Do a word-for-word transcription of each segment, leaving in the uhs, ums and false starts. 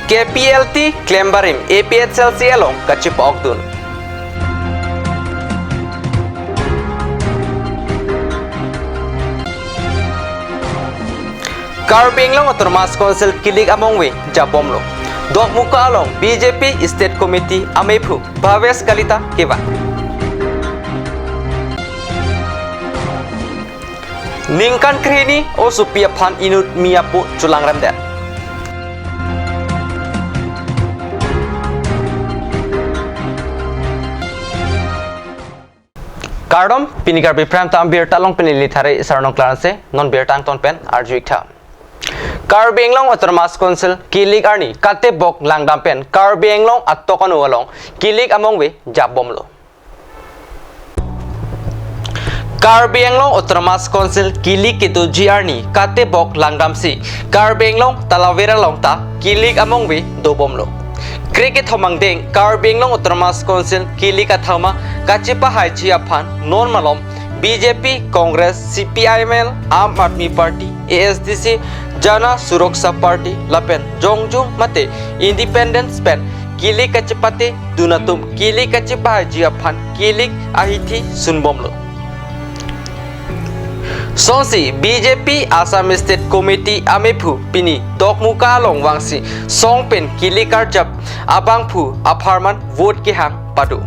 K P L T klembarim A P H L C along kachipa-okdun. Karbi Anglong Autonomous Council kilik amongve japbomlo. Dokmoka along B J P State Committee amephu Bhavesh Kalita kevang. Ningkan krehini osopi aphan inut mi apo cholangremdet. Kardom, pini Karbi Prime Time birta along pini neli Thare Sarnong Klarse, non birta angton pen arju-ik tha. Karbi Anglong Autonomous Council kilik arni katebok langdam pen Karbi Anglong atok anu along kilik amongve japbomlo. Karbi Anglong Autonomous Council kilik kedoji arni katebok langdamsi Karbi Anglong talaver along ta kilik amongve dobomlo. Kre kethom angdeng Karbi Anglong Autonomous Council kilik athama kachipahaiji aphan non malom B J P, Congress, C P I M L, Aam Aadmi Party, A S D C, Jana Suraksha Party lapen jongjung mate independents pen kilik kachipatedun atum kilik kachipahaiji aphan kilik ahithi sunbomlo. Songsi B J P Assam State Committee amephu pini Dokmoka along vangsi song pen kilik arjap abangphu apharman vote kehang pado.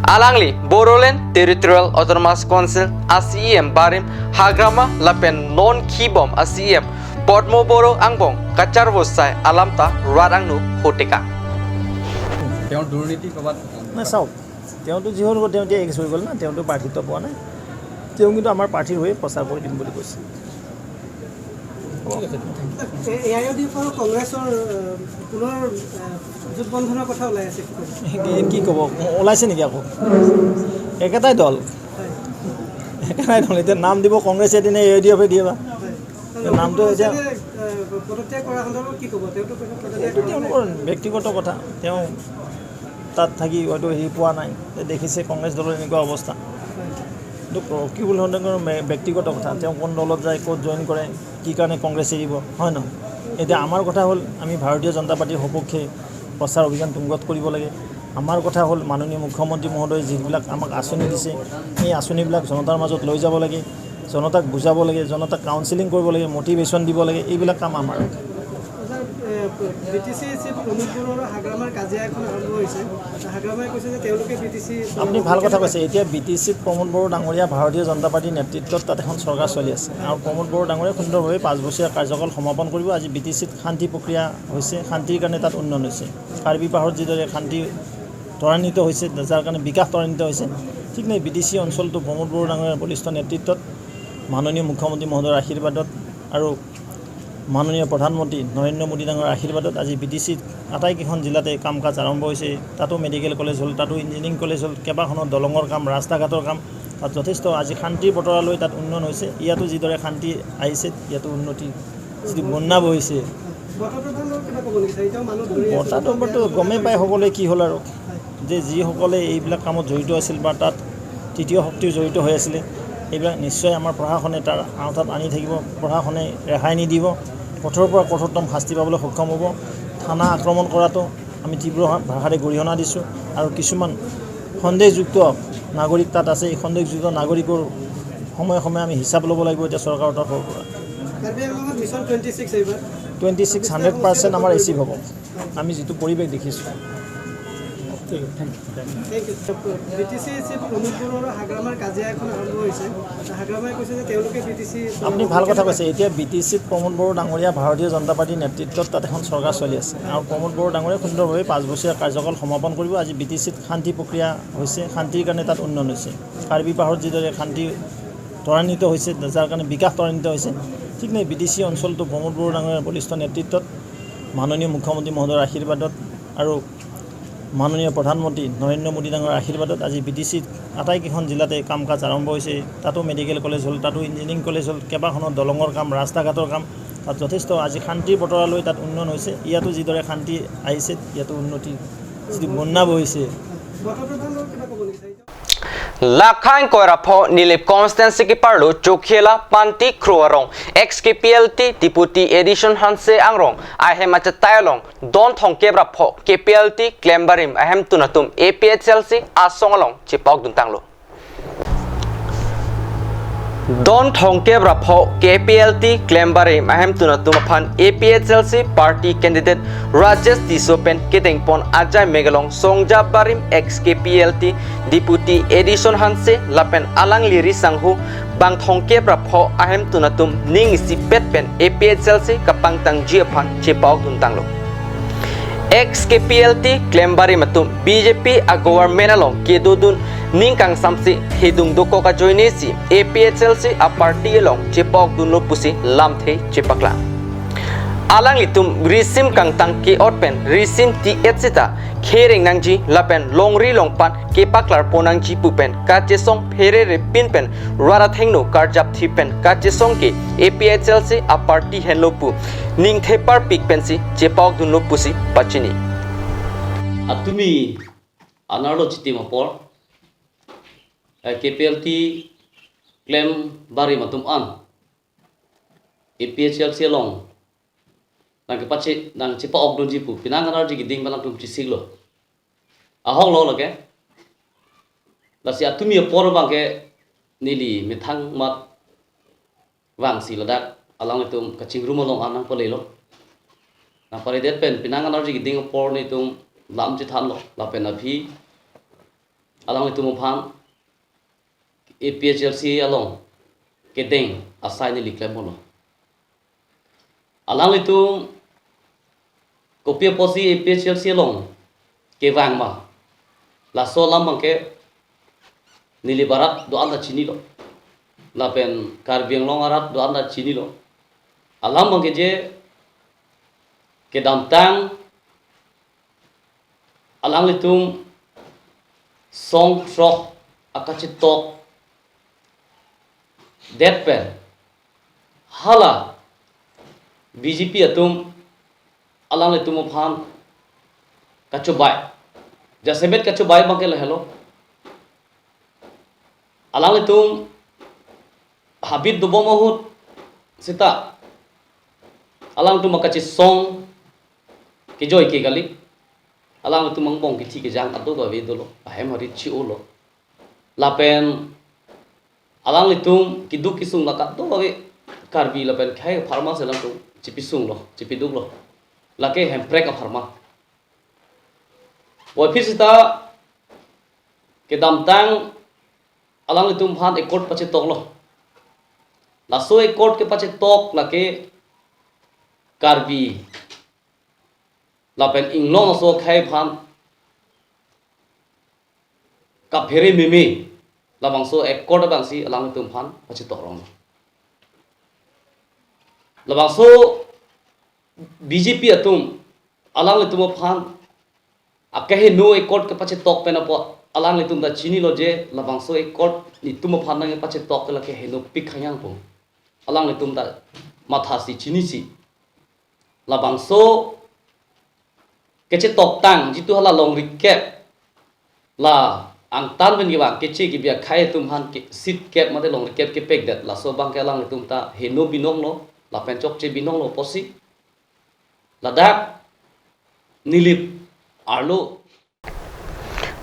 Alangli Bodoland Territorial Autonomous Council a C E M barim hagrama lapen non khibom a C E M Padma Boro angbong kacharvosai alam ta rat angno hoteka. তেওঁৰ দুৰ্নীতি ক'ৰবাত নাই, চাওক, তেওঁতো যি হ'ল, তেওঁ এতিয়া এক্স হৈ গ'ল না, তেওঁতো প্ৰাৰ্থিত্ব পোৱা নাই। তেওঁ কিন্তু আমাৰ প্ৰাৰ্থীৰ হৈ প্ৰচাৰ কৰি দিম বুলি কৈছে। A I U D F আৰু কংগ্ৰেছৰ, আহ, পুনৰ, আহ, জোট বন্ধনৰ কথা ওলাই আছে, কি ক'ব? কি, কি ক'ব? ওলাইছে নেকি আকৌ? একেটাই দল। হয়। একেটাই দল। এতিয়া নাম দিব কংগ্ৰেছে দিয়ে নে এ আই ইউ ডি এফে দিয়ে বা? হয়। নামটো এতিয়া কংগ্ৰেছে, আহ, পদত্যাগ কৰা সন্দৰ্ভত কি ক'ব? তেওঁতো পদত্যাগ এইটো কৰা নাই। তেওঁলোকৰ ব্যক্তিগত কথা। তেওঁ তাত থাকি হয়তো হেৰি পোৱা নাই, যে দেখিছে কংগ্ৰেছ দলৰ এনেকুৱা অৱস্থা। হয়। কিন্তু ৰকিবুল সদাগৰৰ মে-, ব্যক্তিগত কথা, তেওঁ কোন দলত যায়, ক'ত জইন কৰে, কি কাৰণে কংগ্ৰেছ এৰিব, হয় নহয়? এতিয়া আমাৰ কথা হ'ল, আমি ভাৰতীয় জনতা পাৰ্টিৰ সপক্ষে প্ৰচাৰ অভিযান তুংগত কৰিব লাগে। আমাৰ কথা হ'ল, মাননীয় মুখ্যমন্ত্ৰী মহোদয়ে যিবিলাক আমাক আঁচনি দিছে, সেই আঁচনিবিলাক জনতাৰ মাজত লৈ যাব লাগে, জনতাক বুজাব লাগে, জনতাক কাউন্সেলিং কৰিব লাগে, মটিভেশ্যন দিব লাগে, এইবিলাক কাম আমাৰ। ছাৰ, এ, B T C chief Pramod Boro আৰু হাগ্ৰামাৰ কাজিয়া এখন আৰম্ভ হৈছে। হাগ্ৰামাই কৈছে যে তেওঁলোকে বি টি চি আপুনি ভাল কথা কৈছে। এতিয়া বি টি চিত প্ৰমোদ বড়ো ডাঙৰীয়া ভাৰতীয় জনতা পাৰ্টিৰ নেতৃত্বত তাত এখন চৰকাৰ চলি আছে আৰু প্ৰমোদ বড়ো ডাঙৰীয়া সুন্দৰভাৱে পাঁচ বছৰীয়া কাৰ্যকাল সমাপন কৰিব। আজি বি টি চিত শান্তি প্ৰক্ৰিয়া হৈছে, শান্তিৰ কাৰণে তাত উন্নয়ন হৈছে। কাৰ্বি পাহাৰত যিদৰে শান্তি ত্বৰান্বিত হৈছে, যাৰ কাৰণে বিকাশ ত্বৰান্বিত হৈছে, ঠিক নাই বি টি চি অঞ্চলটো প্ৰমোদ বড়ো ডাঙৰীয়াৰ বলিষ্ঠ নেতৃত্বত মাননীয় মুখ্যমন্ত্ৰী মহোদয়ৰ আশীৰ্বাদত আৰু মাননীয় প্ৰধানমন্ত্ৰী নৰেন্দ্ৰ মোদী ডাঙৰীয়াৰ আশীৰ্বাদত আজি বি টি চিত আটাইকেইখন জিলাতে কাম কাজ আৰম্ভ হৈছে। তাতো মেডিকেল কলেজ হ'ল, তাতো ইঞ্জিনিয়াৰিং কলেজ হ'ল, কেইবাখনো দলঙৰ কাম, ৰাস্তা ঘাটৰ কাম, তাত যথেষ্ট আজি শান্তিৰ বতৰা লৈ তাত উন্নয়ন হৈছে। ইয়াতো যিদৰে শান্তি আহিছে, ইয়াতো উন্নতি যিটো বন্যা বহিছে। বতৰ প্ৰধান দলৰ কিবা ক'ব নেকি ছাৰ? এতিয়াও মানুহ ধৰি আছে। বতাহ দৰবাৰটো গমেই পায় সকলোৱে কি হ'ল আৰু। হয়। যে যিসকলে এইবিলাক কামত জড়িত আছিল বা তাত তৃতীয় শক্তিৰ জড়িত হৈ আছিলে, এইবিলাক নিশ্চয় আমাৰ প্ৰশাসনে তাৰ আওতাত আনি থাকিব, প্ৰশাসনে ৰেহাই নিদিব, কঠোৰ পৰা কঠোৰতম শাস্তি পাবলৈ সক্ষম হ'ব। থানা আক্ৰমণ কৰাটো আমি তীব্ৰ ভা-, ভাষাৰে গৰিহণা দিছোঁ আৰু কিছুমান সন্দেহযুক্ত নাগৰিক তাত আছে। এই সন্দেহযুক্ত নাগৰিকৰ সময়ে সময়ে আমি হিচাপ ল'ব লাগিব এতিয়া চৰকাৰৰ তৰফৰ পৰা। কাৰ্বি আংলঙত মিছন টুৱেণ্টি ছিক্স এইবাৰ। টুৱেণ্টি ছিক্স হাণ্ড্ৰেড পাৰ্চেণ্ট আমাৰ এচিভ হ'ব। আমি যিটো পৰিৱেশ দেখিছোঁ। ঠিক আছে, thank you. Thank you. B T C chief Pramod Boro আৰু হাগ্ৰামাৰ কাজিয়া এখন আৰম্ভ হৈছে। হাগ্ৰামাই কৈছে যে তেওঁলোকে বি টি চি আপুনি ভাল কথা কৈছে। এতিয়া বি টি চিত প্ৰমোদ বড়ো ডাঙৰীয়া ভাৰতীয় জনতা পাৰ্টিৰ নেতৃত্বত তাত এখন চৰকাৰ চলি আছে আৰু প্ৰমোদ বড়ো ডাঙৰীয়া সুন্দৰভাৱে পাঁচ বছৰীয়া কাৰ্যকাল সমাপন কৰিব। আজি বি টি চিত শান্তি প্ৰক্ৰিয়া হৈছে, শান্তিৰ কাৰণে তাত উন্নয়ন হৈছে। কাৰ্বি পাহাৰত যিদৰে শান্তি ত্বৰান্বিত হৈছে, যাৰ কাৰণে বিকাশ ত্বৰান্বিত হৈছে, ঠিক নাই বি টি চি অঞ্চলটো প্ৰমোদ বড়ো ডাঙৰীয়াৰ বলিষ্ঠ নেতৃত্বত মাননীয় মুখ্যমন্ত্ৰী মহোদয়ৰ আশীৰ্বাদত আৰু মাননীয় প্ৰধানমন্ত্ৰী নৰেন্দ্ৰ মোদী ডাঙৰীয়াৰ আশীৰ্বাদত আজি বি টি চিত আটাইকেইখন জিলাতে কাম কাজ আৰম্ভ হৈছে। তাতো মেডিকেল কলেজ হ'ল, তাতো ইঞ্জিনিয়াৰিং কলেজ হ'ল, কেইবাখনো দলঙৰ কাম, ৰাস্তা ঘাটৰ কাম, তাত যথেষ্ট আজি শান্তিৰ বতৰা লৈ তাত উন্নয়ন হৈছে। ইয়াতো যিদৰে শান্তি আহিছে, ইয়াতো উন্নতি যিটো বন্যা বহিছে। বতৰ প্ৰধান দলৰ কিবা ক'ব নেকি sir? Lakhang koira pho Nilip constituency keparlo Chokhela Panti Kro arong ex K P L T Deputy Adison Hanse Angrong ahem achetai along don thomkep ra pho K P L T klembarim ahemtun atum A P H L C asong along chepakdun tanglo. Don thomkep ra pho K P L T klembarim ahemtun atum aphan A P H L C party candidate Rajesh Tisso pen kedengpon ajai megalong Songja Barim ex K P L T Deputy Adison Hanse lapen alangli ri sangho bang thomkep ra pho ahemtun atum ning isipet pen A P H L C kapangtangji aphan chepakdun tanglo. Ex K P L T klembarim atum B J P a government along kedodun ning kangsamse hedung dokok ajoinesi A P H L C a party along chepakdunlo pusi lamthe chepaklang. Alanglitum risim kangtang ke-ot pen risim ti-et seta khereng nangji lapen longri longpat kepaklarpo nangji pu pen kachesong pherere pin pen rat athengno karjapthi pen kachesong ke A P H L C a party henlo pu ningthe parpik pensi chepakdunlo pusi pachini. Atumi anerlo chitim apor, eh, K P L T klembarim atum an A P H L C along nangkepache nangchepa-okdunji pu penang anerji keding pen atum chisiklo. Ahoklo lake. Lasi atumi apor abangke neli methang mat vangsi ladak alanglitum kachingrum along an nangpalelo. Nangpaledet pen penang anerji keding apor netum lam chethanlo lapen aphi alanglitum aphan A P H L C along kedeng asai neli klemlo. Alanglitum kopi apotsi A P H L C along kevang ma, laso alam abangke Nilip arat do-an ta chinilo. Lapen Karbi Anglong arat do-an ta chinilo. Alam abangke je kedamtang alanglitum song throk akachetok det pen hala B J P atum alanglitum aphan kachobai. Jasemet kachobai abangke lahelo. Alanglitum habit dobom ahut seta alangtum akachesong kejoi ke kali. Alangtum angbong kithi kejang ado do ave dolo. Ahem hari chi-olo. Lapen alanglitum keduk kesung la kadokave Karbi lapen khei apharman si alangtum chepesunglo, chepeduklo. Lake Hemprek apharman. Waphi seta kedamtang alanglitum aphan accord pachetoklo. Laso accord kepachetok lake Karbi lapen inglong aso akhei aphan kaphere meme, labangso accord abangsi alanglitum aphan pachetok rong. Labangso B J P atum alanglitum aphan akeheno accord kepachetok pen apot alanglitum ta chinilo je labangso accord netum aphan nangpachetok ke la kehenopik khanyang pu. Alanglitum ta mathasi chinisi. Labangso kechetoktang jitu hala longrikep la angtan pen kevang keche kebi akhei atum aphan ke seat kep mate longrikep kepekdet laso abangke alanglitum ta heno binonglo lapen chokche binonglo pusi ladak Nilip arlo.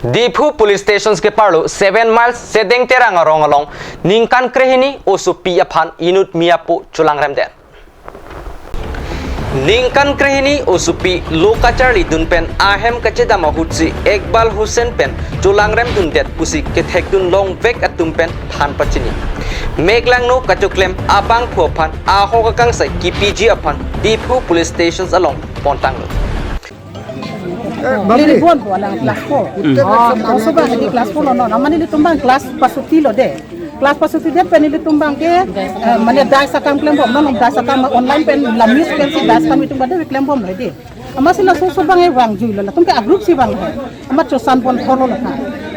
Diphu Police Stations keparlo seven Miles Sedeng Terang arong along ningkan krehini osopi aphan inut miyapo cholangremdet. Ningkan krehini osopi lo kacharlidun pen ahem kachedam ahutsi Iqbal Hussain pen cholangremdundet pusi kethekdun longvek atum pen than pachini. Meklangno kachoklem abangphu aphan ahok akangsai kipiji aphan Diphu Police Stations along pontanglo. Neli bon po alang class four. Oh, so bang di class four lo non. Amat nelitum abang class pasuti lo de. Class pasuti det pen nelitum abangke, eh, mane dais akam klembom non, dais akam online pen la miss pensi dais akam itum bade klembomlo de. Amatsi laso so abang e vangjuilo, latum ke a group si vang hai. Amat chosan pon thorlo la.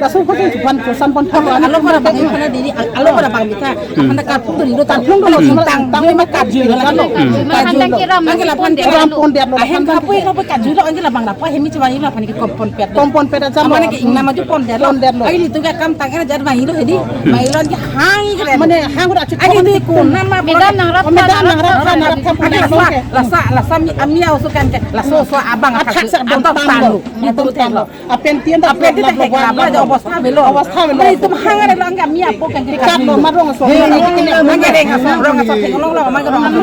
Laso ko chupan ko sampon thang. Alo para bang iphan diri, alo para bang bitha. Anda karpung diri lo, karpung diri lo, tang diri ma karju lo, karju lo. Karju lo. Angke laphan dia. Ram pon dia lo. Ahem kapu ilo pa karju lo, angke labang lapu ahem mi chuan ilo aphan ke kompon pet. Kompon pet aja. Mane ke ingna maju pon dia lo. Pon dia lo. Ai litum ke kam tang era jat bang ilo hedi. Bang ilo ke hang keren. Mane hang udah chikon. Ai litum kunam ma. Medan nang rap, medan nang rap, nang rap. Lasa, lasa mi, ami ausukan ke. Laso so abang athak sa abang tang lo. Litum tang lo. Apen tian dak apen tian dak wan la jo obostha avelo. Obostha avelo. Itum hang ada lang kami apo kan. Ikat lo marong so. Hang ada rong so, rong so, theng long long, mang rong so.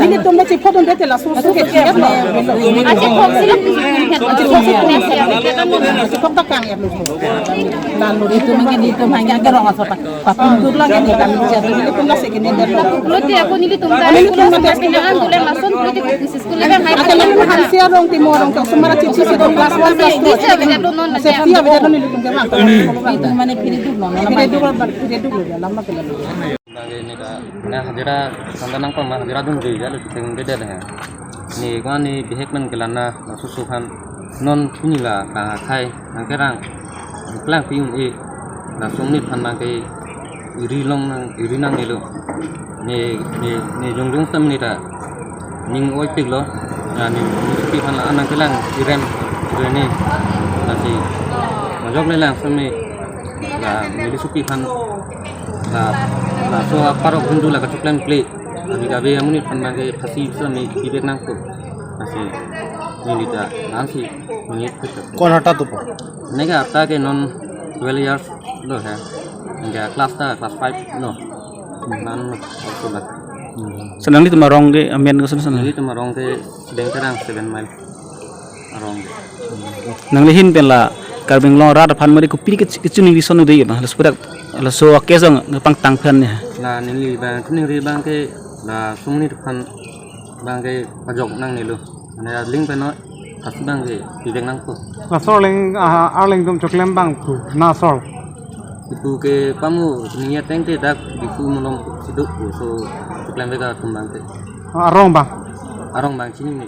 Ini tum ma chipho dun dete laso so ke. Achi phok si. Achi phok si. Achi phok dak kang ya lo. Lalu itum mang, itum mang ke rong so. Papung dur lagi nih kami bisa tuh, ini pun nasi gini deh. Pulote ako nelitum ta, nelitum ta pinangan dule lason, pulote school level high school. Akan nelitum Hansi arong, Timur arong, Kausumara Chichi si dong class one, class two. Bisa beda dong non. Safety ya beda dong nelitum ke bang. Itu mana piri duk non. Piri duk, piri duk lo ya, lama ke lama. Bang ini ta, nah hajira sanda nang pama hajira dun deh ya, lo sing beda deh ya. Ne ko ne bihek men kelana, laso so aphan non pini la ka khai nang kerang. Klang pi un-e, laso nit aphan bang ke iri long nang, iri nangne lo. Ne, ne, ne jongjong sitame ne ta ning oi tik lo. Ya ne, ne suki aphan la anang kelang irem, irem ne. Lasi majok le lang sitame la ne suki aphan la, laso aparok hundu la kachoklem kle. Kami kabe amonit aphan bang ke phasi sitame pibek nangpo. Lasi neli ta nangsi mangit. Ko-an arta dopo? Neke arta ke non twelve years lo he. Neke class ta class five lo. Nan lo, so la. So nanglitum arong ke amen koson san? Nanglitum arong ke Dengterang seven mile arong. Nangli ahin pen la Karbi Anglong arat aphan mari kopi ke, kechini rison ude ma? Laso pudak, laso akesong pangtang aphan ya. La neli bang chiningri bang ke laso amonit aphan bang ke pajok nangne lo. Mane aling pen no, phasi bang ke pibek nangpo. Laso arleng, ah, arleng atum choklem bang pu, na sor. Ipu ke pamu niya tengte dak Diphu malom si do, so choklem bek atum bang ke. Arong bang? Arong bang chinine.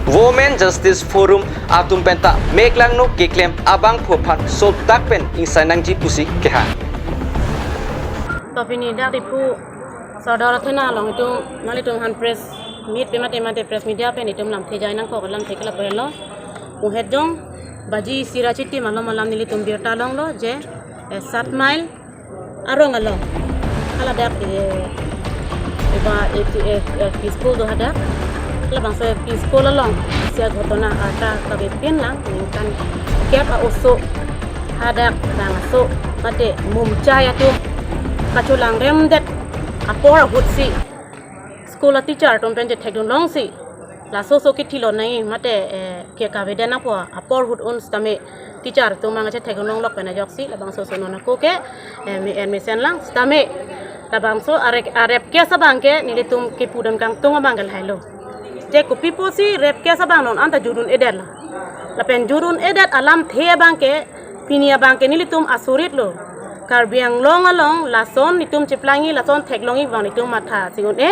Women Justice Forum atum pen ta meklangno keklem abangphu aphan sodak pen ingsai nangji pusi kehang. To pini dak Diphu Sardar Athena along itum, nanglitum aphan press meet pen mate mate press media pen itum lamthe jai nangkok, lamthe ke lapu helo. Muhet jong baji isi ra chitim malom alam nelitum birta longlo je, eh, sat mile arong along. Hala dak, eh, iba, eh, eh, eh, L P school do hadak. Labangso L P school along isi aghotona arta kavepin lang ningkan kep a-oso hadak bangso mate mumchai atum kacholang remdet apor ahut si school a teacher atum pen chethekdun longsi laso so kithi lonang mate, eh, ke kaveden apo apor ahut un sitame teacher atum mang chethekdun longlok pen ajoksi labangso so non ako ke, eh, mi en mesen lang sitame labangso arek, a-rape case abang ke nelitum kepudun kangtung abang ke lahelo. Je kopi pusi rape case abang non anta judun-edet la. Lapen judun-edet alamthe abang ke pini abang ke nelitum asurit lo. Karbi Anglong along lason itum cheplangji, lason theklongji abang itum matha si un-e.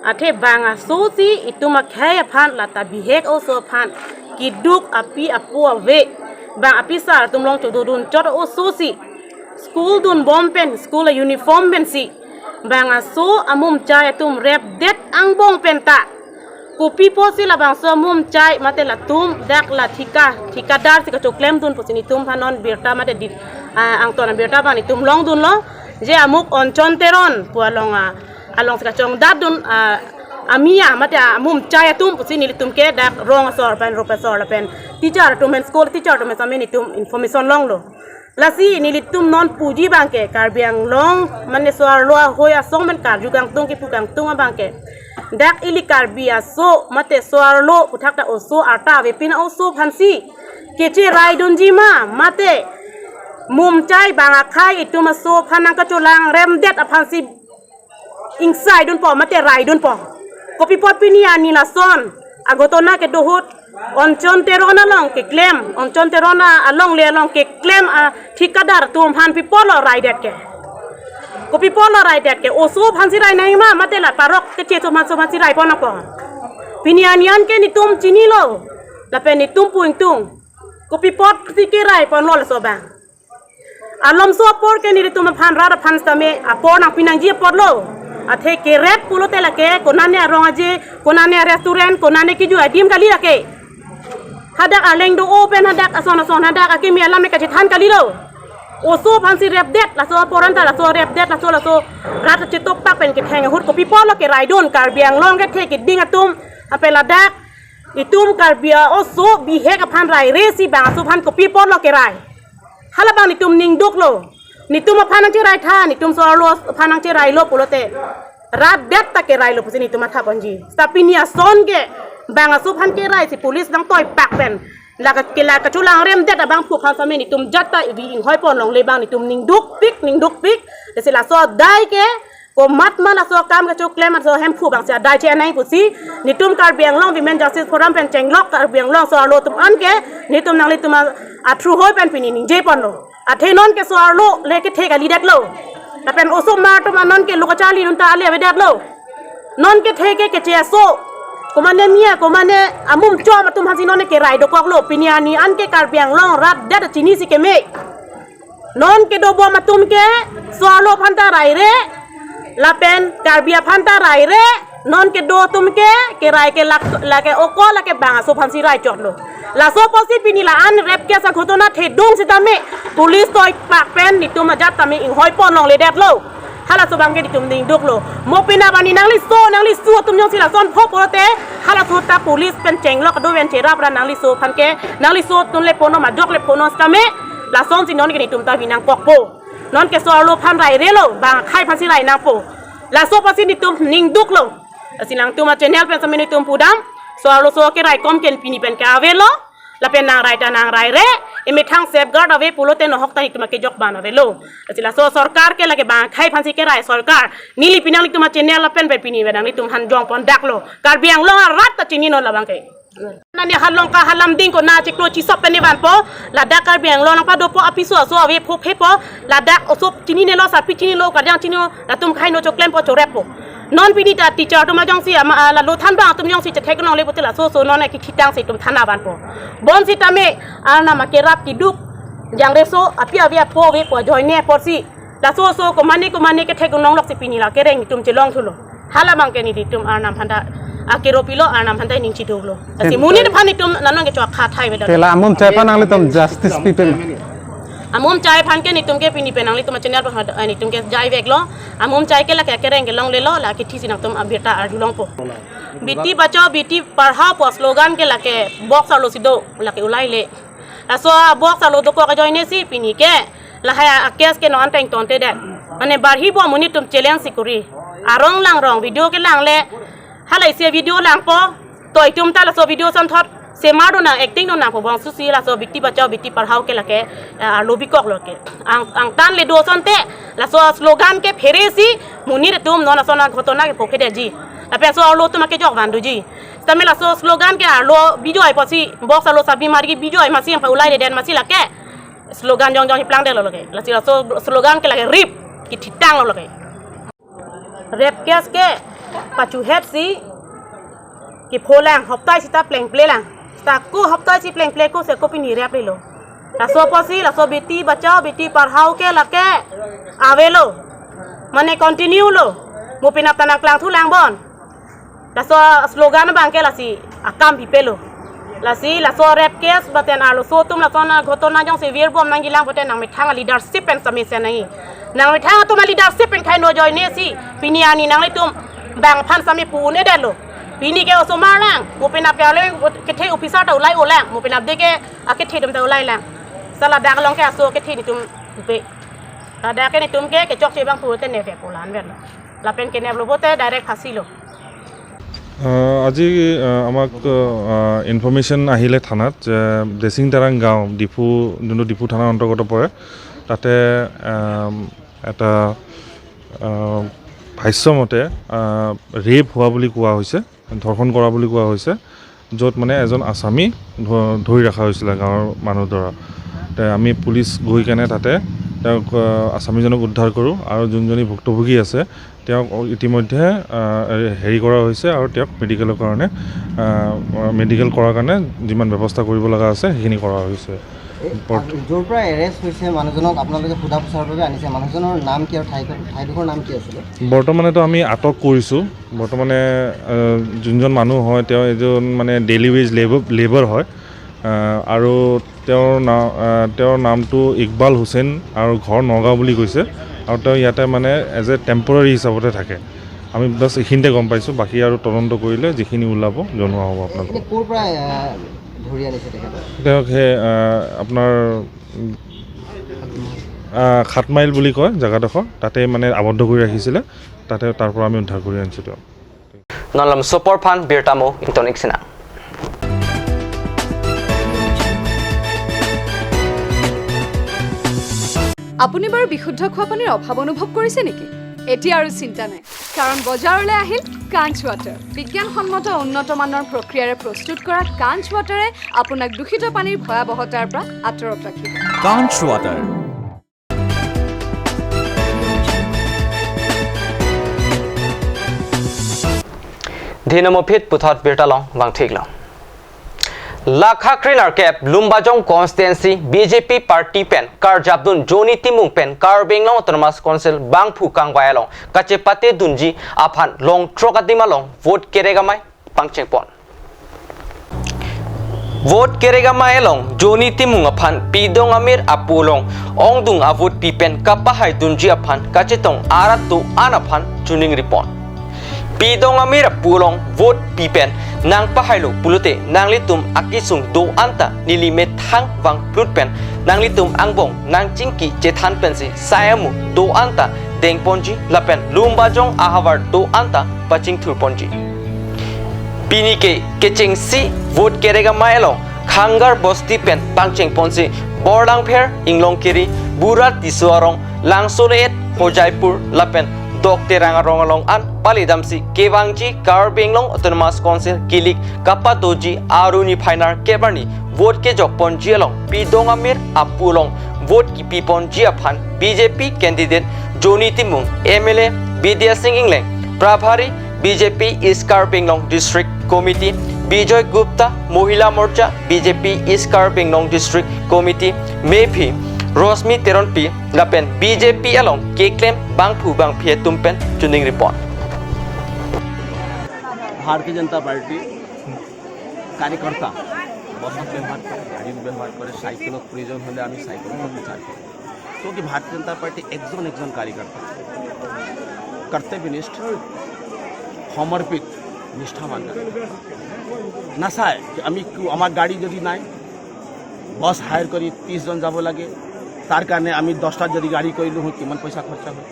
Athe bang aso si itum akhei aphan lata bihek oso aphan keduk api apo ave. Bang apisar atum along chododun chot oso si school dunbom pen, school a-uniform pensi bang aso amumchai atum repdet angbong penta. Kopi pusi labangso amumchai mate latum dak la thika, thikadar si kachoklemdun pusi nelitum aphan non birta mate di, ah, angton abirta abang nelitum longdunlo. Je amuk Onchon Teron pu along, ah, alongsi kachongdatdun, ah, amia mate amumchai atum pusi nelitum ke dak rong asor pen, rong asor lapen teacher atum pen, school teacher atum pen sitame nelitum information longlo. Lasi nelitum non puji abang ke Karbi Anglong mane so-arlo ahoi asong pen karju kangtung, kipu kangtung abang ke dak ili Karbi aso mate so-arlo puthak ta oso arta avepin oso aphansi kecheraidunji ma mate mumchai bang akhei itum aso aphan nangkacholang remdet aphansi ingsaidunpo mate raidunpo. Kopi apot pini arni lason aghotona kedo ahut Onchon Teron along keklem, Onchon Teron alongle along keklem athikadar atum aphan pi apotlo raidet ke? Kopi apotlo raidet ke? Oso aphansi rainang ma mate la parok keche atum aphan, atum aphansi raipon ako? Pini arni an ke nelitum chinilo lapen nelitum pu ingtung. Kopi apotsi kerai ponlo laso abang? Alomso apor ke nelitum aphan rat aphan sitame apor nangpi nangji apor lo. Athe kerap pulote lake konane arong aje, konane restaurant, konane kiju adim kali lake. Hadak aleng do-o pen hadak ason ason hadak akimi alam ke kachethan kalilo. Oso aphansi repdet, laso apor anta laso repdet, laso laso rat chetokpak pen ketheng ahut kopi apotlo keraidun? Karbi Anglong kethe keding atum, ape ladak itum Karbi a-oso bihek aphan rairesi bang aso aphan kopi apotlo kerai? Halabang netum ningduklo. Netum aphan nangcherai tha, netum so-arlo aphan nangcherailo pulote, rat det ta kerailo pusi netum matha ponji. Seta pini ason ke bang aso aphan keraisi police nangtoipak pen la ka, ke la kacholangrem det abangphu aphan sitame netum jat ta ivi inghoi pon longle bang netum ningdukpik, ningdukpik. Lasi laso adai ke komatma laso akam kachoklem aso ahemphu bangsi adai che-en nangji pusi netum Karbi Anglong Women Justice Forum pen chenglok Karbi Anglong so-arlo atum anke netum nanglitum a, athrohoi pen pini ningje ponlo. Athe non ke so-arlo le kethe kalidetlo. Lapen osomar atum non ke lo kacharlidun ta ale avedetlo. Non kethe ke keche aso, komane mia, komane amum chom atum aphansi non kerai dokoklo. Pini arni anke Karbi Anglong rat det chinisi keme. Non kedobom atum ke so-arlo aphan ta raire, lapen Karbi aphan ta raire, non kedo atum ke kerai ke lak, lake okol lake bang aso aphansi raichotlo. Laso apotsi pini la-an rape case aghotona thedung sitame police toipak pen netum ajat tame inghoi pon longledetlo. Halaso abang ke netum ningduklo. Mo penap arni nangliso nanglisu atum jongsi lason pho pulote, halaso ta police pen chenglok do ven cherap ra nangliso aphan ke, nangliso atum le pono majok le pono sitame, lasonsi non ke netum ta vi nangkokpo. Non ke so-arlo aphan rairelo, bang akhei aphansi rai nangpo. Laso apotsi netum ningduklo. Lasi nangtum a-channel pen sitame netum pudam, so-arlo so keraikom ke pini pen ke avelo. Lapen nangrai ta nangraire, emethang safeguard ave pulote nohok ta netum akejok ban avelo. Lasi laso sorkar ke lake bang akhei aphansi kerai sorkar. Neli pini nanglitum a-channel lapen pen pini pen nanglitum aphan jong pondaklo. Karbi Anglong arat ta chininon labang ke. Nani halong ka halam ding ko na chiklo chisop pen ne vanpo, ladak Karbi Anglong nangpadopo apiso aso ave phophepo, ladak oso chininelo, sarpi chinilo, kardeng chinilo, latum khei no choklempo choreppo. Non pini ta teacher atum ajongsi ama, ah, la lo thanbang atum jongsi chethek nongle pulote laso so non ke kithitangsi itum thana vanpo. Bonsitame Arnam akerap keduk jangreso api ave apo ave pu ajoine apotsi laso so komane komane kethek nongloksi pini la kereng itum chelongthulo. Halabang ke nelitum Arnam aphanta akero pilo, Arnam aphanta ining chiduklo. Lasi monit aphan itum nanong ke chok khathai beda. Ke la amum chai aphan nanglitum justice pipe ma? Amum chai aphan ke netum ke pini pen nanglitum a-channel aphan, eh, netum ke jai veklo. Amum chai ke lake kereng kelonglelo, lake thisi nangtum abirta arjulongpo. Beti bachao beti padhao pu slogan ke lake box arlosi do, lake ulaile. Laso box arlo dokok ajoinesi pini ke lahai a-case ke non teng tonte det. Mane barhi bom monit atum challenge si kuri. Arong langrong video kelang le, hala isi video langpo. To itum ta laso video asonthot semar do nang, acting do nangpo, bangso si laso beti bachao beti padhao ke lake, eh, arlo bikoklo ke. Ang, angtan le do asonte laso slogan ke pheresi monit atum non ason aghotona ke phokhe detji. Lapen so-arlo atum akejok van doji. Sitame laso slogan ke arlo bijoi apotsi, box arlo sabi margi bijoi masi nangpa-ulailedet masi lake slogan jongjong hiplangdetlo lake. Lasi laso slogan ke lake rip kithitanglo lake. Rape case ke pachuhetsi kepholang, hoptai sita plengplelang. Sita ko hoptai si plengple ko seko pini rape lelo. Laso apotsi laso beti bachao beti padhao ke lake avelo. Mane continue lo. Mo penap ta nangklangthulang bon. Laso slogan abang ke lasi akam pipelo. Lasi laso rape case baten arloso atum lason aghotona jongsi virbom nangjilang pute nangmethang a-leadership pen sitame sen nangji. Nangmethang atum a-leadership pen khei no ajoinesi pini arni nanglitum bang aphan sitame pu-un-edetlo. Pini ke osomar lang, mo penap ke ale kethe officer ta ulai-olang, mo penap de ke akethe atum ta ulailang. Seta ladak along ke aso kethe netum pe. Ladak ke netum ke kechokche abang pute nevek pu la-an verlo. Lapen keneplo pute direct phasilo. আহ, আজি, আহ, আমাক, আহ, ইনফৰমেশ্যন আহিলে থানাত যে দেচিং তেৰাং গাঁও, ডিফু, যোনটো ডিফু থানাৰ অন্তৰ্গত পৰে, তাতে, আম, এটা, আহ, ভাষ্য মতে, আহ, ৰেপ হোৱা বুলি কোৱা হৈছে, ধৰ্ষণ কৰা বুলি কোৱা হৈছে, য'ত মানে এজন আছামী ধ-, ধৰি ৰখা হৈছিলে গাঁৱৰ মানুহ দ্বাৰা। তে আমি পুলিচ গৈ কেনে তাতে তেওঁক আহ, আছামিজনক উদ্ধাৰ কৰোঁ আৰু যোনজনী ভুক্তভোগী আছে, তেওঁক ইতিমধ্যে আহ, হেৰি কৰা হৈছে আৰু তেওঁক মেডিকেলৰ কাৰণে আহ, মেডিকেল কৰাৰ কাৰণে যিমান ব্যৱস্থা কৰিব লগা আছে, সেইখিনি কৰা হৈছে। এই, বৰ্ত- আ, য'ৰ পৰা এৰেষ্ট হৈছে মানুহজনক আপোনালোকে সোধা পোছাৰ বাবে আনিছে, মানুহজনৰ নাম কি আৰু ঠাই, ঠাইডোখৰ নাম কি আছিলে? বৰ্তমানেতো আমি আটক কৰিছোঁ। বৰ্তমানে আহ, যোনজন মানুহ হয়, তেওঁ এজন মানে ডেইলি ৱেজ লেব লেবাৰ হয়। আহ, আৰু তেওঁৰ না আহ, তেওঁৰ নামটো ইকবাল হুছেইন আৰু ঘৰ নগাঁও বুলি কৈছে। আৰু তেওঁ ইয়াতে মানে এজ এ টেম্পৰাৰী হিচাপতে থাকে। আমি বাছ এইখিনিতে গম পাইছোঁ, বাকী আৰু তদন্ত কৰিলে যিখিনি ওলাব জনোৱা হ'ব আপোনালোকক। এনে ক'ৰ পৰা, আহ, ধৰি আনিছে তেখেতক? তেওঁক সেই আহ, আপোনাৰ উম, আহ, সাত মাইল বুলি কয় জেগাডোখৰ, তাতে মানে আবদ্ধ কৰি ৰাখিছিলে, তাতে তাৰ পৰা আমি উদ্ধাৰ কৰি আনিছোঁ তেওঁক। Non lam sopor phan birta mo ingtonik sina. আপুনি বাৰু বিশুদ্ধ খোৱা পানীৰ অভাৱ অনুভৱ কৰিছে নেকি? এতিয়া আৰু চিন্তা নাই, কাৰণ বজাৰলৈ আহিল কাঞ্চ ৱাটাৰ। বিজ্ঞানসন্মত উন্নত মানৰ প্ৰক্ৰিয়াৰে প্ৰস্তুত কৰা কাঞ্চ ৱাটাৰে আপোনাক দূষিত পানীৰ ভয়াৱহতাৰ পৰা আঁতৰত ৰাখিব। Kanch Water. Dhinamo phit puthot birta along vangthiklo. Lakha krenerkep Lumbajong constituency B J P party pen karjapdun Johnny Timung pen Karbi Anglong Autonomous Council bangphu kangvai along kachepate dunji aphan long throk adim along vote kerek amei pangchengpon. Vote kerek amei along Johnny Timung aphan pidong amir apu along ongdung avote pi pen kapahai dunji aphan kachetong arat do-an aphan chuning ripon. Pidong amir apu along vote pi pen nangpahailo pulote nanglitum akisung do-an ta neli methang vangplut pen nanglitum angbong nangchingki chethan pensi sai amu do-an ta dengponji lapen Lumbajong ahavar do-an ta pachingthurponji. Pini ke kechengsi vote kerek amei along Khangar Bosti pen pangchengponsi Borlangpher, Inglongkiri, Bura Tisso arong, Langsolet, Hojaipur lapen Dokterang arong along an palidamsi kevangji Karbi Anglong Autonomous Council kilik kapadoji aru niphai nerkep arni vote kejokponji along pidong amir apu along vote kipiponji aphan B J P candidate Johnny Timung, M L A Bidya Sing Engleng, Prabhari B J P East Karbi Anglong District Committee Bijoy Gupta, Mohila Morcha B J P East Karbi Anglong District Committee mephi Rosmi Teronpi lapen B J P along keklem bangphu bangphi atum pen chuning ripon. ভারতীয় জনতা পাৰ্টি কাৰ্যকৰ্তা বাছত ব্যৱহাৰ কৰে, গাড়ীত ব্যৱহাৰ কৰে, চাইকেলত প্ৰয়োজন হ'লে আমি চাইকেলত প্ৰচাৰ কৰোঁ। কিয় কি ভাৰতীয় জনতা পাৰ্টি একজন একজন কাৰ্যকৰ্তা কৰ্তব্যনিষ্ঠ, সমৰ্পিত, নিষ্ঠাৱান। নাচায় যে আমি কো-, আমাৰ গাড়ী যদি নাই, বাছ হায়াৰ কৰি ত্ৰিশজন যাব লাগে, তাৰ কাৰণে আমি দহটাত যদি গাড়ী কৰিলোঁ হয়, কিমান পইচা খৰচা হয়?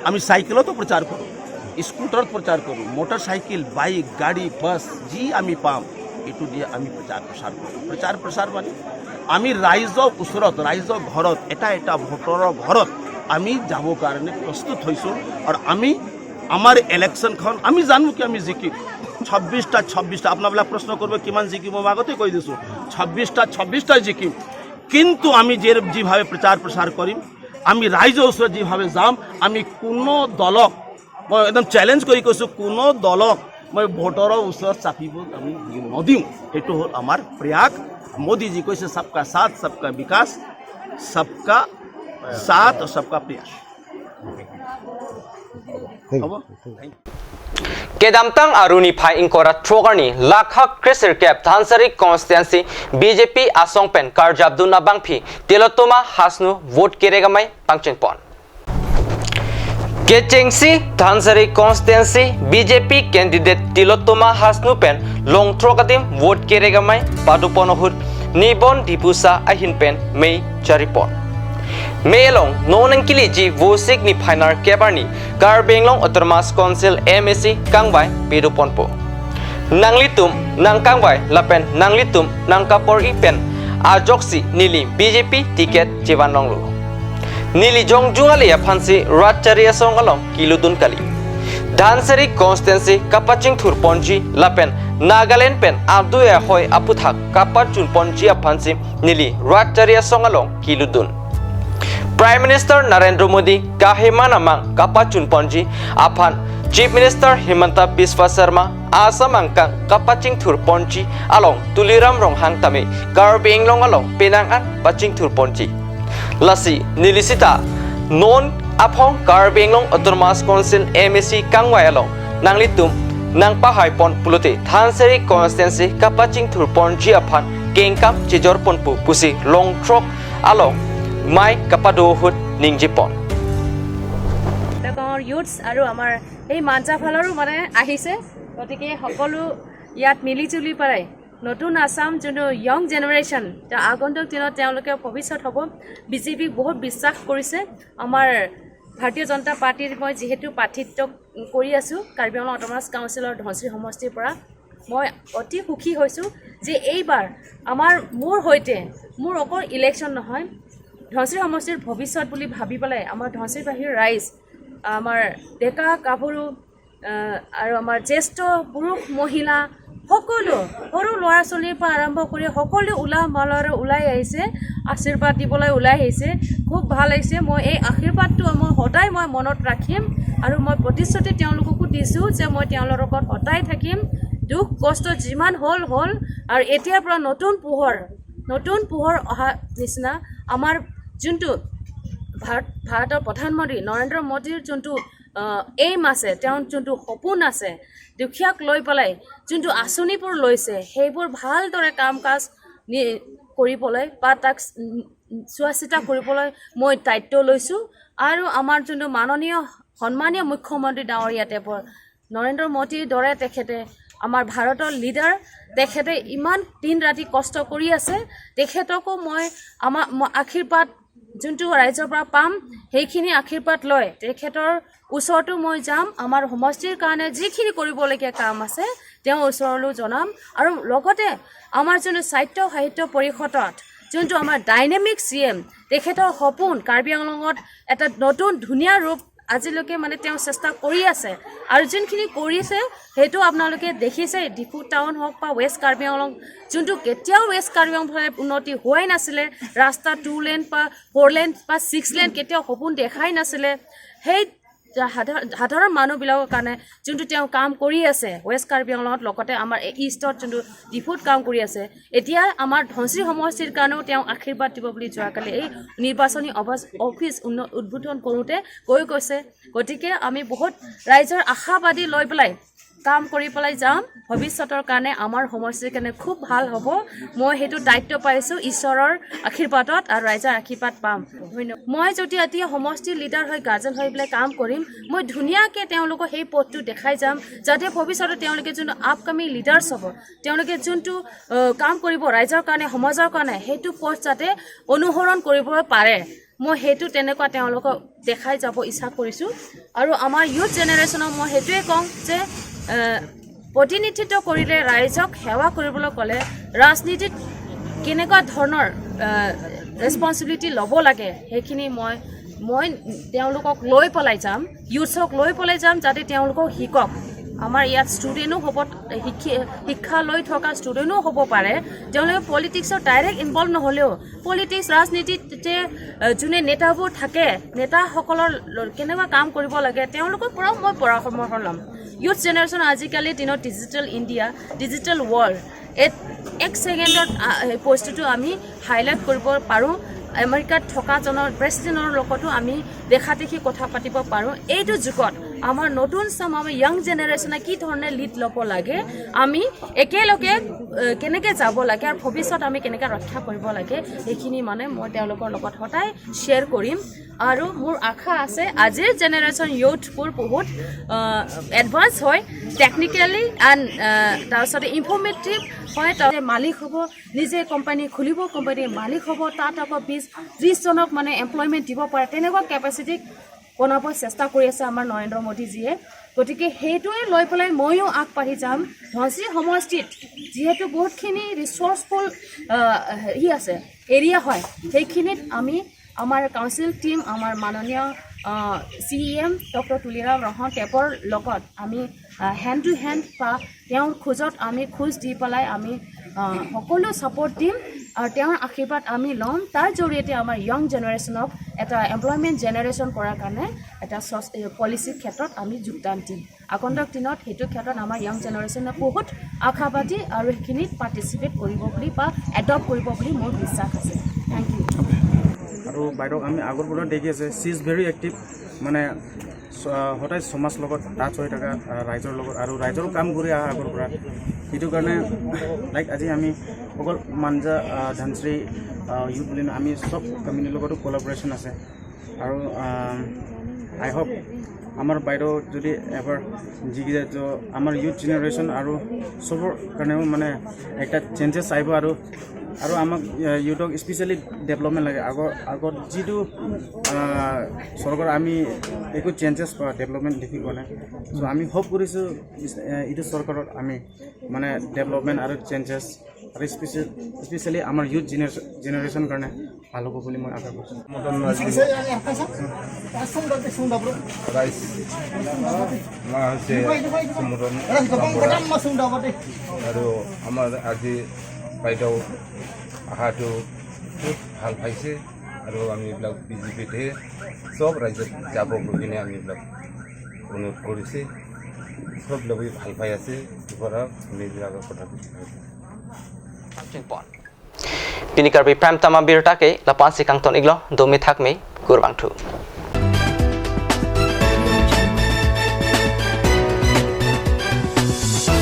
আমি চাইকেলতো প্ৰচাৰ কৰোঁ, স্কুটাৰত প্ৰচাৰ কৰোঁ, মটৰ চাইকেল, বাইক, গাড়ী, বাছ যি আমি পাম, এইটো দিয়ে আমি প্ৰচাৰ প্ৰচাৰ কৰোঁ। প্ৰচাৰ প্ৰচাৰ মানে আমি ৰাইজৰ ওচৰত, ৰাইজৰ ঘৰত, এটা এটা ভোটাৰৰ ঘৰত আমি যাবৰ কাৰণে প্ৰস্তুত হৈছোঁ। আৰু আমি, আমাৰ ইলেকশ্যনখন আমি জানো কি আমি জিকিম। ছাব্বিশটা, ছাব্বিশটা, আপোনালোকে প্ৰশ্ন কৰিব কিমান জিকিম, মই আগতে কৈ দিছোঁ, ছাব্বিশটা, ছাব্বিশটা জিকিম। কিন্তু আমি যে, যিভাৱে প্ৰচাৰ প্ৰচাৰ কৰিম, আমি ৰাইজৰ ওচৰত যিভাৱে যাম, আমি কোনো দলক, মই একদম চেলেঞ্জ কৰি কৈছোঁ, কোনো দলক মই ভোটাৰৰ ওচৰত চাপিব আমি নদিওঁ। সেইটো হ'ল আমাৰ প্ৰয়াস। মোদীজী কৈছে, "সবকা সাথ, সবকা বিকাশ, সবকা সাথ, সবকা প্ৰয়াস।" হ'ব? Kedamtang aru niphai ingkoi ra throk arni Lakha krenerkep Dhansiri constituency B J P asong pen karjapdun abangphi Tilottama Hasnu vote kerek amei pangchengpon. Kechengsi Dhansiri constituency B J P candidate Tilottama Hasnu pen long throk adim vote kerek amei padopon ahut Nibon Diphusa ahin pen mei charipon. Mei along non nangkeleji Vosik niphai nerkep arni Karbi Anglong Autonomous Council M A C kangvai padoponpo. Nanglitum nangkangvai lapen nanglitum nangkapor-i pen ajoksi neli B J P ticket chevan longlo. Neli jongjung ale aphansi rat chari asong along kelutdun kali. Dhansiri constituency kapachingthurponji lapen Nagaland pen adui ahoi aphuthak kapachunponji aphansi neli rat chari asong along kelutdun. Prime Minister Narendra Modi kaheman amang kapachunponji aphan Chief Minister Himanta Biswa Sarma Assam angkang kapachingthurponji along Tuliram Ronghang tame Karbi Anglong along penang an pachingthurponji. Lasi neli sita non aphong Karbi Anglong Autonomous Council M A C kangvai along nanglitum nangpahaipon pulote Dhansiri constituency kapachingthurponji aphan kengkam chejorponpo pusi Longthrok along mei kapado ahut ningjepon. গাঁৱৰ ইউথছ আৰু আমাৰ এই মাঞ্জা ফালৰো মানে আহিছে। গতিকে সকলো ইয়াত মিলি জুলি পেলাই নতুন আছাম যোনটো য়ং জেনেৰেশ্যন, তেওঁ আগন্তুক দিনত তেওঁলোকে ভৱিষ্যত হ'ব। বিজেপিক বহুত বিশ্বাস কৰিছে। আমাৰ ভাৰতীয় জনতা পাৰ্টিৰ মই যিহেতু প্ৰাৰ্থিত্ব কৰি আছোঁ কাৰ্বি আংলং অট'নমাছ কাউন্সিলৰ ধনশিৰি সমষ্টিৰ পৰা, মই অতি সুখী হৈছোঁ যে এইবাৰ আমাৰ, মোৰ সৈতে, মোৰ অকল ইলেকশ্যন নহয়, ধনশিৰি সমষ্টিৰ ভৱিষ্যত বুলি ভাবি পেলাই আমাৰ ধনশিৰিবাসীৰ ৰাইজ, আমাৰ ডেকা গাভৰু, আহ, আৰু আমাৰ জ্যেষ্ঠ পুৰুষ মহিলা সকলো, সৰু ল'ৰা ছোৱালীৰ পৰা আৰম্ভ কৰি সকলো উলহ মালহেৰে ওলাই আহিছে, আশীৰ্বাদ দিবলৈ ওলাই আহিছে। খুব ভাল লাগিছে। মই এই আশীৰ্বাদটো মই সদায় মই মনত ৰাখিম আৰু মই প্ৰতিশ্ৰুতি তেওঁলোককো দিছোঁ যে মই তেওঁলোকৰ লগত সদায় থাকিম। দুখ কষ্ট যিমান হ'ল হ'ল আৰু এতিয়াৰ পৰা নতুন পোহৰ, নতুন পোহৰ অহা নিচিনা আমাৰ যোনটো ভাৰত, ভাৰতৰ প্ৰধানমন্ত্ৰী নৰেন্দ্ৰ মোদীৰ যোনটো এইম আছে, তেওঁৰ যোনটো সপোন আছে, দুখীয়াক লৈ পেলাই যোনটো আঁচনিবোৰ লৈছে, সেইবোৰ ভালদৰে কাম কাজ নি- কৰিবলৈ বা তাক চ- চোৱা চিতা কৰিবলৈ মই দায়িত্ব লৈছোঁ। আৰু আমাৰ যোনটো মাননীয় সন্মানীয় মুখ্যমন্ত্ৰী ডাঙৰীয়া দেৱৰ নৰেন্দ্ৰ মোদীৰ দৰে তেখেতে আমাৰ ভাৰতৰ লিডাৰ, তেখেতে ইমান দিন ৰাতি কষ্ট কৰি আছে, তেখেতকো মই আমাৰ ম- আশীৰ্বাদ যোনটো ৰাইজৰ পৰা পাম, সেইখিনি আশীৰ্বাদ লৈ তেখেতৰ ওচৰতো মই যাম। আমাৰ সমষ্টিৰ কাৰণে যিখিনি কৰিবলগীয়া কাম আছে, তেওঁৰ ওচৰলৈ জনাম। আৰু লগতে আমাৰ যোনটো সাহিত্য সাহিত্য পৰিষদত যোনটো আমাৰ ডাইনেমিক চি এম, তেখেতৰ সপোন কাৰ্বি আংলঙত এটা নতুন ধুনীয়া ৰূপ আজিলৈকে মানে তেওঁ চেষ্টা কৰি আছে। আৰু যোনখিনি কৰিছে, সেইটো আপোনালোকে দেখিছে, ডিফু টাউন হওক বা ৱেষ্ট কাৰ্বি আংলং, যোনটো কেতিয়াও ৱেষ্ট কাৰ্বি আংলং ফালে উন্নতি হোৱাই নাছিলে। ৰাস্তা টু লেন বা ফ'ৰ লেন বা ছিক্স লেন কেতিয়াও সপোন দেখাই নাছিলে। সেই সাধাৰণ সাধাৰণ মানুহবিলাকৰ কাৰণে যোনটো তেওঁ কাম কৰি আছে ৱেষ্ট কাৰ্বি আংলঙত, লগতে আমাৰ এই ইষ্টত যোনটো ডিফুত কাম কৰি আছে, এতিয়া আমাৰ ধনশিৰি সমষ্টিৰ কাৰণেও তেওঁ আশীৰ্বাদ দিব বুলি যোৱাকালি এই নিৰ্বাচনী অৱস- অফিচ উন্ন- উদ্বোধন কৰোঁতে কৈ কৈছে। গতিকে আমি বহুত ৰাইজৰ আশাবাদী লৈ পেলাই কাম কৰি পেলাই যাম। ভৱিষ্যতৰ কাৰণে আমাৰ সমষ্টিৰ কাৰণে খুব ভাল হ'ব। মই সেইটো দায়িত্ব পাইছোঁ ঈশ্বৰৰ আশীৰ্বাদত আৰু ৰাইজৰ আশীৰ্বাদ পাম। ধন্যবাদ। মই যদি এতিয়া সমষ্টিৰ লিডাৰ হৈ গাৰ্জেন হৈ পেলাই কাম কৰিম, মই ধুনীয়াকৈ তেওঁলোকক সেই পথটো দেখাই যাম, যাতে ভৱিষ্যতে তেওঁলোকে যোনটো আপকামিং লিডাৰ্ছ হ'ব, তেওঁলোকে যোনটো আহ, কাম কৰিব ৰাইজৰ কাৰণে, সমাজৰ কাৰণে, সেইটো পথ যাতে অনুসৰণ কৰিব পাৰে। মই সেইটো তেনেকুৱা তেওঁলোকক দেখাই যাব ইচ্ছা কৰিছোঁ। আৰু আমাৰ ইউথ জেনেৰেশ্যনক মই সেইটোৱে কওঁ যে আহ, প্ৰতিনিধিত্ব কৰিলে, ৰাইজক সেৱা কৰিবলৈ ক'লে ৰাজনীতিত কেনেকুৱা ধৰণৰ ৰেছপনচিবিলিটি ল'ব লাগে, সেইখিনি মই মই তেওঁলোকক লৈ পেলাই যাম, ইউথছক লৈ পেলাই যাম, যাতে তেওঁলোকক শিকক। আমাৰ ইয়াত ষ্টুডেণ্টো হ'ব, শিক্ষি শিক্ষা লৈ থকা ষ্টুডেণ্টো হ'ব পাৰে। তেওঁলোকে পলিটিক্সত ডাইৰেক্ট ইনভল্ভ নহ'লেও পলিটিক্স, ৰাজনীতিত যে আহ, যোনে নেতাবোৰ থাকে, নেতাসকলৰ ল- কেনেকুৱা কাম কৰিব লাগে, তেওঁলোকৰ পৰাও মই পৰামৰ্শ ল'ম। ইউথ জেনেৰেশ্যন আজিকালি দিনত ডিজিটেল ইণ্ডিয়া, ডিজিটেল ৱৰ্ল্ড, এক এক ছেকেণ্ডত আহ, এই বস্তুটো আমি হাইলাইট কৰিব পাৰোঁ। আমেৰিকাত থকাজনৰ প্ৰেচিডেণ্টৰ লগতো আমি দেখা দেখি কথা পাতিব পাৰোঁ। এইটো যুগত আমাৰ নতুন চাম, আমাৰ য়ং জেনেৰেশ্যনে কি ধৰণে লিড ল'ব লাগে, আমি একেলগে আহ, কেনেকৈ যাব লাগে আৰু ভৱিষ্যত আমি কেনেকৈ ৰক্ষা কৰিব লাগে, সেইখিনি মানে মই তেওঁলোকৰ লগত সদায় শ্বেয়াৰ কৰিম। আৰু মোৰ আশা আছে আজিৰ জেনেৰেশ্যন ইউথবোৰ বহুত এডভান্স হয় টেকনিকেলি এণ্ড তাৰপিছতে ইনফৰ্মেটিভ হয়। তাৰ মালিক হ'ব, নিজে কোম্পানী খুলিব, কোম্পানীৰ মালিক হ'ব, তাত আকৌ বিছ ত্ৰিছজনক মানে এমপ্লয়মেণ্ট দিব পাৰে, তেনেকুৱা কেপাচিটি বনাব চেষ্টা কৰি আছে আমাৰ নৰেন্দ্ৰ মোদীজীয়ে। গতিকে সেইটোৱে লৈ পেলাই ময়ো আগবাঢ়ি যাম। ধনশিৰি সমষ্টিত যিহেতু বহুতখিনি ৰিচৰ্চফুল হেৰি আছে, এৰিয়া হয়, সেইখিনিত আমি আমাৰ কাউন্সিল টিম, আমাৰ মাননীয় চি ই এম ডক্টৰ তুলিৰাম ৰহন দেৱৰ লগত আমি হেণ্ড টু হেণ্ড বা তেওঁৰ খোজত আমি খোজ দি পেলাই আমি আহ, সকলো ছাপোৰ্ট দিম আৰু তেওঁৰ আশীৰ্বাদ আমি ল'ম। তাৰ জৰিয়তে আমাৰ য়ং জেনেৰেশ্যনক এটা এমপ্লয়মেণ্ট জেনেৰেশ্যন কৰাৰ কাৰণে এটা পলিচিৰ ক্ষেত্ৰত আমি যোগদান দিম। আগন্তুক দিনত সেইটো ক্ষেত্ৰত আমাৰ য়ং জেনেৰেশ্যনে বহুত আশাবাদী আৰু সেইখিনিত পাৰ্টিচিপেট কৰিব বুলি বা এডপ্ট কৰিব বুলি মোৰ বিশ্বাস আছে। Thank you. আৰু বাইদেউক আমি আগৰ পৰা দেখি আছে, she is very active, মানে স- আহ, সদায় সমাজ লগত টাচ হৈ থকা, আহ, ৰাইজৰ লগত আৰু ৰাইজৰ কাম কৰি অহা আগৰ পৰা। সেইটো কাৰণে লাইক আজি আমি অকল মাঞ্জা, আহ, ধনশ্ৰী, আহ, ইউথ বুলি নহয়, আমি চব কমিউনিটিৰ লগতো কলাবৰেশ্যন আছে। আৰু আই হোপ আমাৰ বাইদেউ যদি এবাৰ জিকি যায় তো আমাৰ ইউথ জেনেৰেশ্যন আৰু চবৰ কাৰণেও মানে একটা চেঞ্জেছ আহিব আৰু আৰু আমাক ইউথক স্পেচিয়েলি ডেভেলপমেণ্ট লাগে। আগৰ আগত যিটো আহ, চৰকাৰ আমি একো চেঞ্জেছ বা ডেভেলপমেণ্ট দেখি পোৱা নাই। চ' আমি হোপ কৰিছোঁ ইছ- এ, এইটো চৰকাৰত আমি মানে ডেভেলপমেণ্ট আৰু চেঞ্জেছ আৰু স্পেচিয়েল স্পেচিয়েলি আমাৰ ইউথ জেনেৰেশ্যন জেনেৰেশ্যন কাৰণে ভাল হ'ব বুলি মই আশা কৰিছোঁ। Raiz ma হৈছে সমুদন আৰু আমাৰ আজি বাইদেউ অহাটো খুব ভাল পাইছে আৰু আমি এইবিলাক বিজেপিতহে চব ৰাইজে যাব বুলি কিনে আমি এইবিলাক অনুৰোধ কৰিছে। চব লগে ভাল পাই আছে। ঘৰৰ নিজে আগৰ কথা বুজি পাইছে। Pini Karbi Prime Time abirta ke lapu-an si kangton iklo, domi thakmi, kurvangthu.